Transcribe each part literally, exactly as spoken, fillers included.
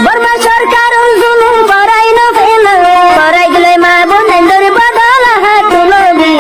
Borma sorkar zulum borai no fela, borai dile ma bonain dori bodola hatu lobi,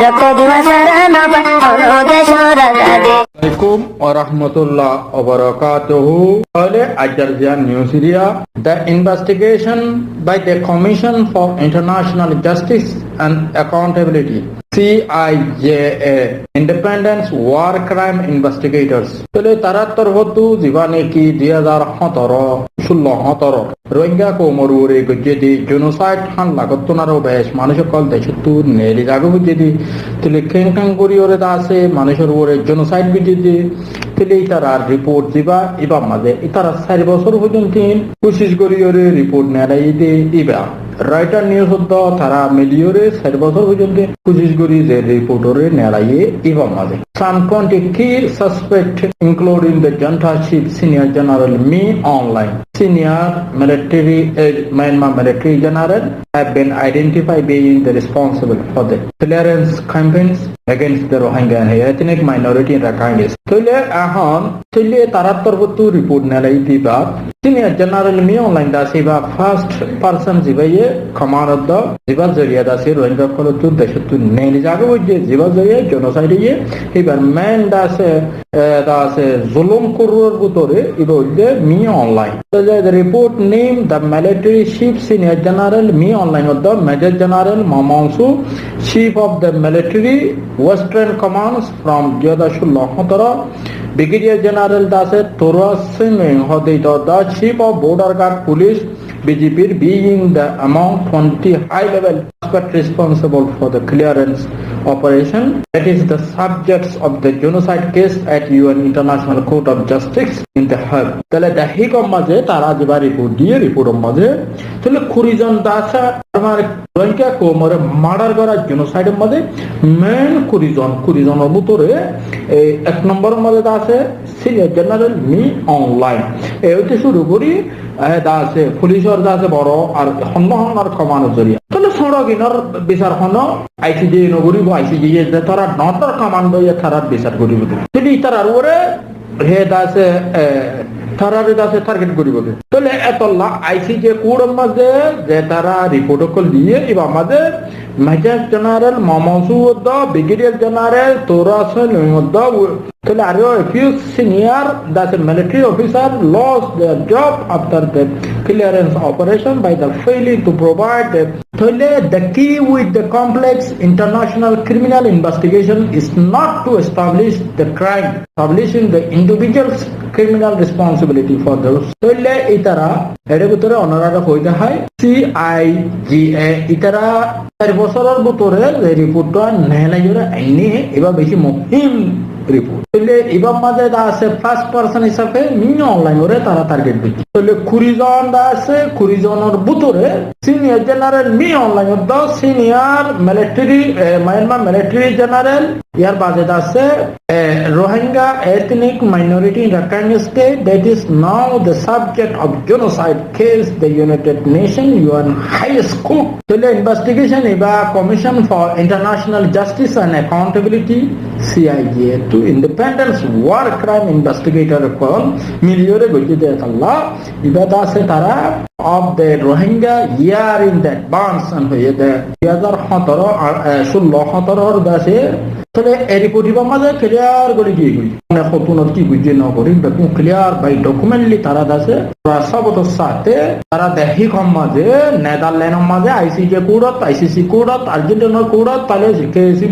rokto diba sara no pa, ono deshor azadi. Alaikum wa rahmatullah wa barakatuhu. Tóile aijjar ziyan news iriya, the investigation by the Commission for International Justice and Accountability, C I J A, Independent War Crime Investigators. Tóile tarar torfóttu ziba niki dui házar hóñtoro, cúllo hóñtoro Rohingya koumor uore goijjé de genocide, hámla gottóna, aró bec manúic ókkol decóttu neeli zagói foijjé de, tóile keén keén goríyore de asé manúicor uore genocide goijjé de, tóile ítarar report ziba, íbar mazé ítara sair bosór foijjonto kucíc goríyore report neelaiyé de íba. Reuters news ot do tara miliyóre sair bosór foijjonto kucíc gorí ze report ore neelaiyé íbar mazé. Some twenty key suspects, including the junta chief Senior General Min Aung Hlaing, senior military, eh, Myanmar military general, have been identified being the responsible for the clearance campaigns against the Rohingya and ethnic minority in Rakhine State. Tóile ehón, tóile tarar torfóttu report neelaiyé de íba, Senior General Min Aung Hlaing de asé íba first person zibaye command ot do, zibar zoriya de asé Rohingya ókkolottu decóttu neeli zagói foijjé, zibar zoriya genocide óiye, íbar main de asé, eh, de asé zulum gorór bútore íba óilde Min Aung Hlaing. So the report name the military chief Senior General Min Aung Hlaing ot do Major General Maung Maung Soo, chief of the military Western Commands from dui házar cúllo hóñtoro, Brigadier General de asé Thoura Hsin Aung Hlaing hoó de íta the chief of border guard police, B G P r, being the among twenty high level suspect responsible for the clearance operation that is the subjects of the genocide case at U N International Court of Justice in The Hague. Tóile de híkor mazé tara ziba report diyé, report or mazé tóile kuri zon de asé, amar Rohingya koumore murder gorá genocide or mazé main kuri zon, kuri zonor bútore, e, ek nombor or mazé de asé Senior General Min Aung Hlaing. E óite cúru gorí, e, de asé, pulicor de asé boro ar honnúa honnúar command or zoriya. Tóile sóñço ginor bisar hono I C J no goríbo, I C J ye de tara not or command óiye tarar bisar goríbo de. Tóile ítarar uore he de asé, e, tarare de asé target goríbo de. Tóile etolla I C J court or mazé ze tara report ókkol diyé, íbar mazé Major General Maung Maung Soo do, Brigadier General Thoura Hsin Aung Hlaing do, tóile aró a few senior de asé military officer lost their job after the clearance operation by the failing to provide the, tóile the key with the complex international criminal investigation is not to establish the crime, establishing the individual's criminal responsibility for those. Tóile ítara, ere bútore onorare hoói de hái, C I J A, ítara sair bosóror bútore ze report ot neelaiyóre ainné, íba beci muhim report. Tóile íbar mazé de asé first person hísafe Min Aung Hlaing ore tara target goijjé. Tóile kuri zon de asé, kuri zonor bútore Senior General Min Aung Hlaing do senior military, e, Myanmar military general, yar bade de asé, e, Rohingya ethnic minority in Rakhine State that is now the subject of genocide case, the United Nations U N highest court. Tóile investigation íba Commission for International Justice and Accountability, C I J A, to independent war crime investigator ókkol miliyóre goijjé de etolla. Íba de asé tara of the Rohingya year in the advance and hoiyé de dui házar hóñtoro, ar, e, cúllo hóñtoror de asé. Tóile e report íbar mazé clear gorí diyé goi. Mane hotúnot ki goijjé no gorí, bekkún clear by documently tara de asé. Pura sabotor sáte tara de híkor mazé, Netherland or mazé, I C J court ot, I C C court ot, Argentina court ot, tóile case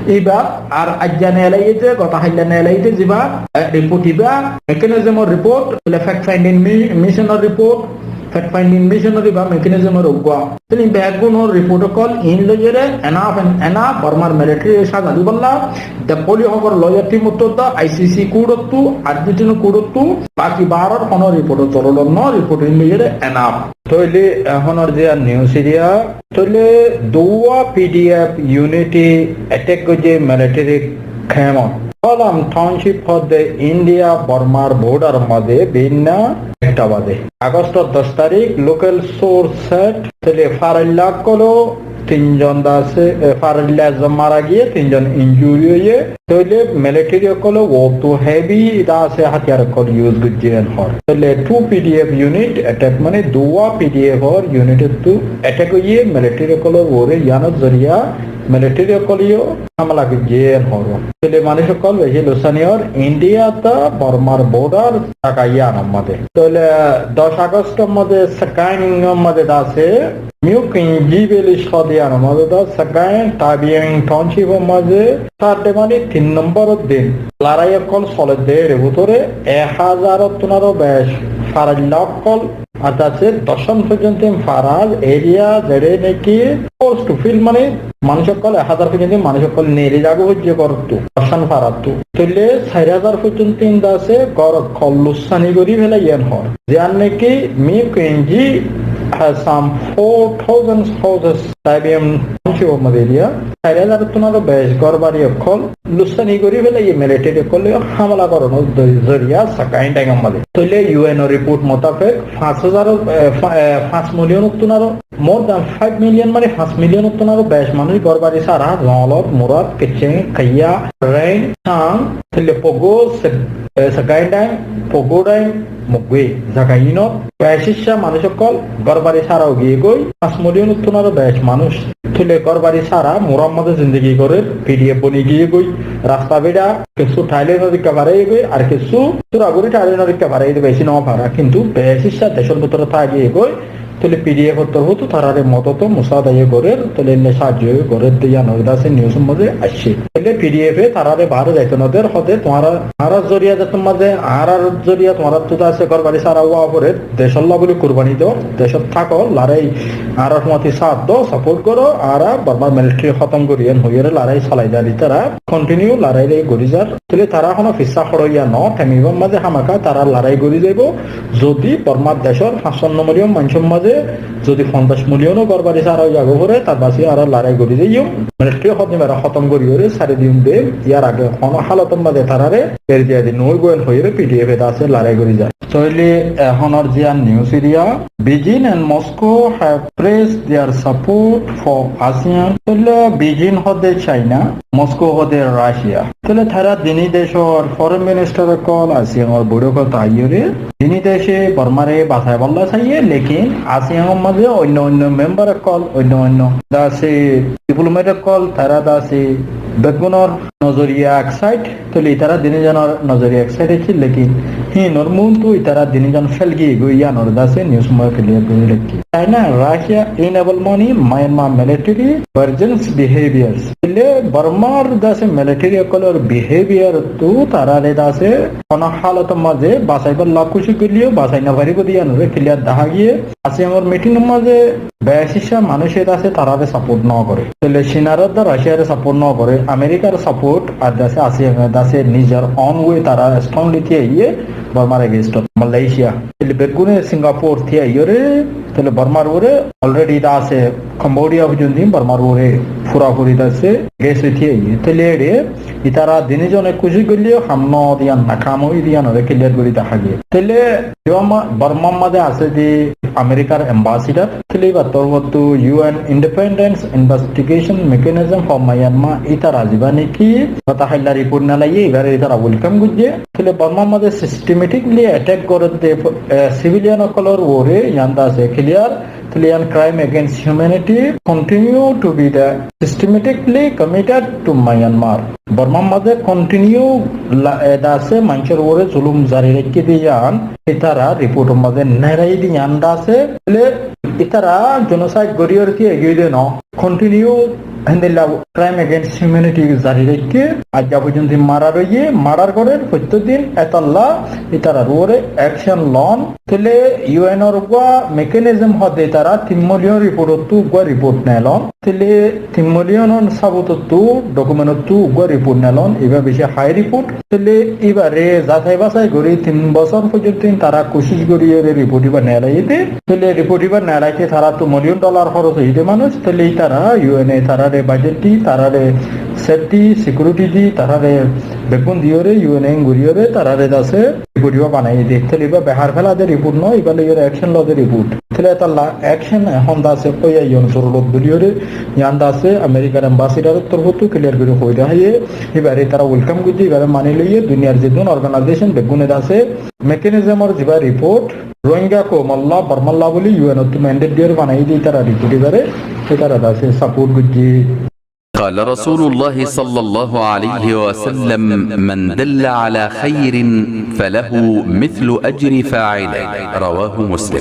íba, ar aijja neelaiyé de, goto hailla neelaiyé de ziba, e, report íba, mechanism or report, tóile fact finding mi-, mission or report, fact finding mission or íba mechanism or uggwá. Tóile beggúnor report ókkol in loiyóre enough and enough Bormar military saza dibolla, de poli hobor loiyóre team ottu de I C C court ottu, Argentina court ottu, baki baror hono report or zorurot no, report in loiyóre enough. Tóile ehónor ziyan news iriya, tóile duwa P D F unit e attack goijjé military camp ot. Padam Township hoó de India Bormar border mazé beinna ekta bazé. August or doc tarík, local source said, tóile farailla ókkol tin zon de asé, e, farailla zon mara giyé, tin zon injuri óiye. Tóile military ókkole uottú heavy de asé hátiyar ókkol use goijjé en hoór. Tóile two P D F unit attack, mane duwá P D F or unit ottu attack óiye military ókkolor uore, yiánor zoriya military ókkole yó hámela goijjé en hoór. Tóile manúic ókkol beci luksani ór. India ta Bormar border zaga yiánor mazé. Tóile doc August or mazé Sagaing or mazé de asé Myaukendji village hoó de yiánor mazé de Sagaing Tabiang township or mazé Saturday mane tin nombor or din lorai ókkol soler de, er bútore ek házar ottún aró beci farailla ókkol, ar de asé doccán foijjonto farar area, zeçé naki force to fill, mane manúic ókkol ek házar foijjonto manúic ókkol neli zagói foijjé górottu, doccán farattu. Tóile sair házar foijjonto de asé gór ókkol luksani gorí félaiye en hoór. Ziyán naki Myaukendji has some four thousand houses, Tabiang township or mazé area, sair házar ottún aró beci gór bari ókkol luksani gorí félaiye military ókkole hámela goronor zoriya Sagaing Taing or mazé. Tóile U N o report mutabek fañs házar, e, fa-, e, fañs million ottún aró, more than five million, mane fañs million ottún aró beci manúic gór bari sára, Zongolok, Murat, Kecheng, Kaiya, Rain, Chang, tóile Pogo, Se-, e, Sagaing Taing, Pogo Taing, Mokwe, zaga inot beci issá manúic ókkol gór bari sára ói giyé goi, fañs million ottún aró beci manúic. Tóile gór bari sára Murat mazé zindigi gorer, P D F boni giyé goi, rasta beça, kessú Thailand or ikká farai goi, ar kessú tura gorí Thailand or ikká farai goi, beci no fara, kintu beci issá decor bútore táki giyé goi. Tóile P D F or torfóttu tarare modot, musaada yó gorer, tóile illa sáajjo yó gorer de yiánor de asé news or mazé aiccé. Tóile P D F e tarare baáre zaito no der, hoó de tuáñra, añárar zoriya de tuáñrar mazé, añárar zoriya tuáñrattu de asé gór bari sára ówa forer, decólla buli kurbani do, decót táko, lorai, añárar fúañti sáat do, support goró, añára Bormar military hótom gorí en hoiyóre lorai solai zar, itará continue lorai loi gorí zar. Tóile tará honó fissá hoçoiya no, time ibár mazé hámaka tará lorai gorí zaibo. Zodi Bormar decór fañssanno million manúicor mazé zodi fonzaic million ó gór bari sára ói zagói fore, tar báci añára lorai gorí zaiyum. Military hótom ibáre hótom gorí yóre sári diyum de, yar age honó hálotor mazé tarare eri diya di no óibo en hoiyóre P D F e de asé lorai gorí zar. Tóile ehónor ziyán news area, Beijing and Moscow have expressed their support for ASEAN. Tóile Beijing hoó de China, Moscow hoó de Russia. Tóile tará dini decór foreign minister ókkol ASEAN or boitókot aiyóre dini dece Bormare basaibálla saiyé, lekin ASEAN or mazé oinno oinno member ókkol, oinno oinno de asé diplomat ókkol, tará de asé beggúnor nozoriya ek side. Tóile itará dini zonor nozoriya ek side accíl, lekin híinor muúntu itará dini zon fél giyé goi, yiánor de asé news or mazé clear gorí raikké. China and Russia enable money Myanmar military vergence behaviors. Tóile Bormar de asé military ókkolor behavior ottu tarare de asé honó hálotor mazé basaibálla kucíc goilleyó basai no faribó de yiánore clear dahá giyé. ASEAN or meeting or mazé beci issá manúic de asé tarare support no goré. Tóile Chinare de Russia re support no goré, Americar support ar de asé ASEAN de asé nizor own way tará strongly thíya aiyé Bormar against ot. Malaysia, tóile beggúne Singapore thíya aiyóre, tóile Bormar uore already de asé Cambodia foijjonto Bormar uore furafuri de asé against ot thíya aiyé. Tóile ére itará dini zone kucíc goilleyó ham no diyan, nakam óiye de yiánore clear gorí dahá giyé. Tóile Borma, Bormar mazé asé de Americar ambassador, tóile ibar torfóttu U N Independent Investigation Mechanism for Myanmar, itará zibá niki gotá hailla report nelaiyé, ibáre itará welcome goijjé. Tóile Bormar mazé systematically attack gorer de, eh, civilian ókkolor uore, yián de asé clear. Tóile yián crime against humanity continue to be the systematically committed to Myanmar. Bormar mazé continue la-, e, de asé maincór uore zulum zari raikké de yián itará report or mazé nelai de yián de asé. Tóile itará genocide gorí yóre thíya giyé de no, continue héndilla crime against humanity zari raikké, aijja foijjonto murder óiye, murder gorer fottí din, etolla itarar uore action lon. Tóile U N or uggwá mechanism hoó de itará tin million report ottu uggwá report nelon. Tóile tin million or sabut ottu, document ottu uggwá report nelon, ibá beci high report. Tóile ibáre zasai basai gorí tin bosór foijjonto tará kucíc goríyore report ibá nelaiyé de. Tóile report ibá nelaite taráttu million dollar hóros óiye de manúic. Tóile itará U N e tarare budget di, tarare safety, security di tarare beggún diyóre, U N e guriyóre tarare dase report ibá banai de. Tóile ibá behar fela de report no, ibá loiyóre action lo de report. Tóile etalla action ehón dase ói aiyón zorurot buliyóre, yián dase American embassy-r torfóttu clear gori hoi de háiye, ibáre tara welcome goijje, ibáre mani loiye, duniyar zedún organization beggúne dase mechanism-or zibá report, Rohingya koumolla, Bormalla buli U N ottu mandate diyóre banai de, tara report ibáre, tara dase support goijje. قال رسول الله صلى الله عليه وسلم: من دل على خير فله مثل أجر فاعله. رواه مسلم.